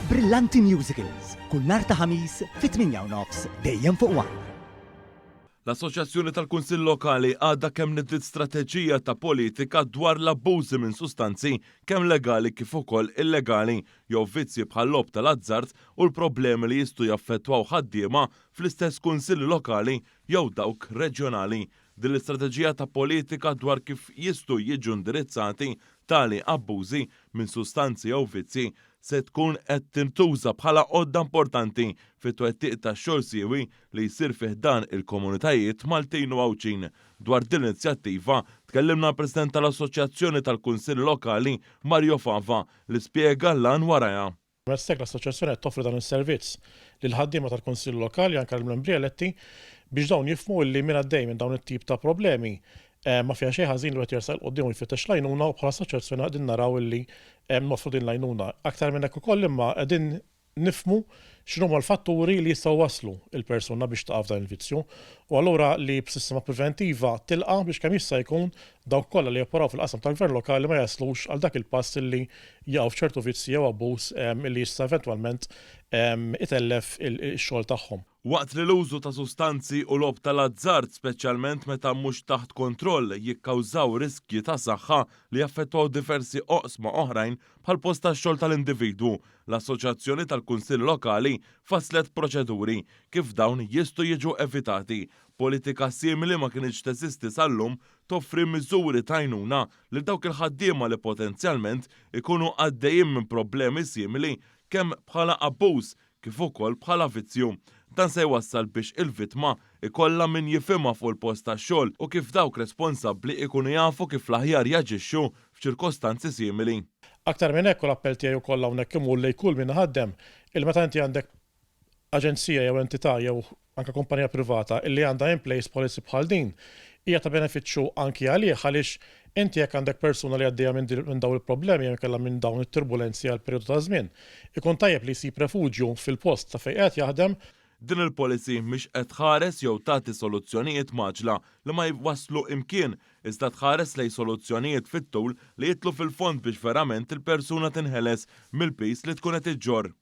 Brillanti Musicals, kull nhar ta' Ħamis fit-8 u nofs dejjem fuq One. L-Assoċjazzjoni tal-Kunsill Lokali għadha kemm nediet strateġija ta' politika dwar l-abbużi minn sustanzi kemm legali kif ukoll illegali jew vizzji bħal logħob tal-azzard u l-problemi li jistgħu jaffettwaw ħaddiema fl-istess kunsilli lokali jew dawk reġjonali. Din l-istrateġija ta' politika dwar kif jistgħu jiġu indirizzati tali abbużi minn sustanzi jew vizzji se tkun qed tintuża bħala għodda importanti fit-twettiq tax-xogħol siewi li jsir fih dan il-komunitajiet Maltin u Għawdxin. Dwar din l-inizjattiva tkellimna l-President tal-Assoċjazzjoni tal-Kunsilli Lokali Mario Fava, li spjega l-għan warajha. Metsek l-assoċjazzjoni qed toffri dan is-servizz lil ħaddiema tal-Kunsill Lokali, anke l-membri eletti, biex dawn jifhmu li min għaddej minn dawn it-tip ta' problemi ma fiha xejn ħażin li wieħed jersaq 'il quddiem u jfittex l-għajnuna, u bħala assoċjazzjoni qegħdin naraw illi noffru din l-għajnuna. Aktar minn hekk ukoll, imma qegħdin nifhmu x'inhuma l-fatturi li jistgħu jwasslu l-persuna biex taqa' f'dan il-vizzju u allura li b'sistema preventiva tilqa' biex kemm jista' jkun dawk kollha li joperaw fil-qasam tal-gvern lokali ma jaslux għal dak il-pass illi jaqgħu f'ċertu vizzji jew abbuż illi jista' eventwalment itellef ix-xogħol tagħhom. Waqt li l-użu ta' sustanzi u logħob tal-azzard, speċjalment meta mhux taħt kontroll, jikkawżaw riskji ta' saħħa li jaffettwaw diversi oqsma oħrajn bħal post tax-xogħol tal-individwu, l-Assoċjazzjoni tal-Kunsilli Lokali fasslet proċeduri kif dawn jistgħu jiġu evitati. Politika simili ma kinitx teżisti sal-lum toffri miżuri ta' għajnuna lil dawk il-ħaddiema li potenzjalment ikunu għaddejjin minn problemi simili kemm bħala abbuż kif ukoll bħala vizzju. Dan se jwassal biex il-vittma ikollha min jifhimha fuq il-post tax-xogħol u kif dawk responsabbli ikunu jafu kif l-aħjar jaġixxu f'ċirkostanzi simili. Aktar minn hekk, u l-appell tiegħi wkoll hawnhekk imur lejn kull min iħaddem, il meta inti għandek aġenzija jew entità jew anke kumpanija privata illi għandha in place policy bħal din, hija ta' benefiċċju anki għalih, għaliex inti jekk għandek persuna li għaddejja minn dawn il-problemi jew inkella minn dawn it-turbulenzi għal perjodu ta' żmien, ikun tajjeb li jsib refuġju fil-post ta' fejn qed jaħdem. Din il-policy mhix qed tħares jew tagħti soluzzjonijiet mgħaġġla li ma jwasslu imkien, iżda tħares lejn soluzzjonijiet fit-tul li jidħlu fil-fond biex verament il-persuna tinħeles mill-piż li tkun qed iġġorr.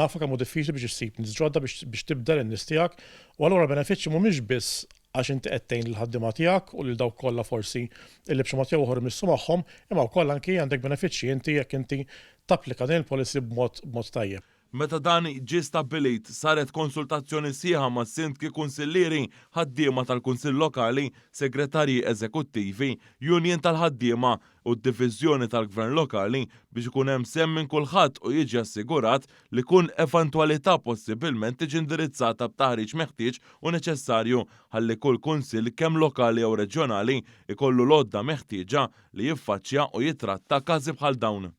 Nafu kemm hu diffiċli biex issib nies ġodda, biex tibdel in-nies tiegħek, u allura l-benefiċċji mhumiex biss għax inti qed tgħin lill-ħaddiema tiegħek u lil dawk kollha forsi li b'xi mod jew ieħor imissu magħhom, imma wkoll anki għandek benefiċċji inti jekk inti tapplika din il-policy b'mod tajjeb. Meta dan ġie stabbilit, saret konsultazzjoni sħiħa ma' sindki, kunsillieri, ħaddiema tal-Kunsill Lokali, segretarji eżekuttivi, union tal-ħaddiema u d-diviżjoni tal-Gvern Lokali biex ikun hemm sehem minn kulħadd u jiġi assigurat li kull eventwalità possibilment tiġi indirizzata b'taħriġ meħtieġ u neċessarju ħalli kull kunsill, kemm lokali jew reġjonali, ikollu l-għodda meħtieġa li jiffaċċja u jitratta każi bħal dawn.